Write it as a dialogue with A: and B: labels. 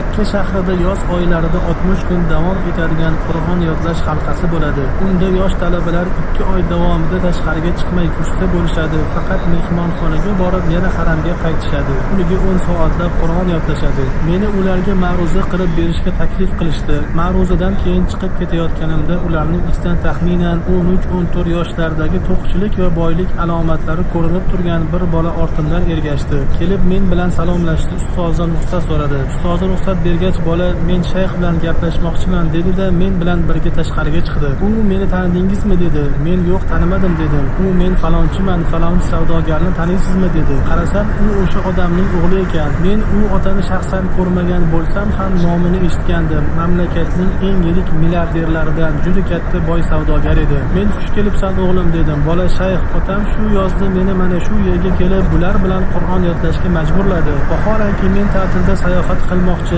A: Makka shahrida yoz oylarida 60 kun davom etadigan Qur'on yodlash halqasi bo'ladi. Unda yosh talabalar 2 oy davomida tashqariga chiqmay kursda bo'lishadi, faqat mehmonxonaga borib yana haramga qaytishadi. Kuniga 10 soatlab Qur'on yodlashadi. Meni ularga ma'ruza qilib berishga taklif qilishdi. Ma'ruzadan keyin chiqib ketayotganimda ularning ichidan taxminan 13-14 yoshlardagi to'qchilik va boylik alomatlari ko'rinib turgan bir bola ortimdan ergashdi. Kelib men bilan salomlashdi, ustozdan ruxsat so'radi. Ustozi ruxsat bergach, bola "Men shayx bilan gaplashmoqchiman" dedi-da, men bilan birga tashqariga chiqdi. U "Meni tanidingizmi?" dedi. Men "Yo'q, tanimadim" dedim. U "Men falonchiman, falonchi savdogarni taniysizmi?" dedi. Qarasam, u o'sha odamning o'g'li ekan. Men u otani shaxsan ko'rmagan bo'lsam ham nomini eshitgandim. Mamlakatning eng yirik milliarderlaridan, juda katta boy savdogar edi. Men "Xush kelibsan, o'g'lim" dedim. Bola "Shayx, otam shu yozda meni mana shu yerga kelib, bular bilan Qur'on yodlashga majburladi. Vaholanki men ta'tilda sayohat qilmoqchi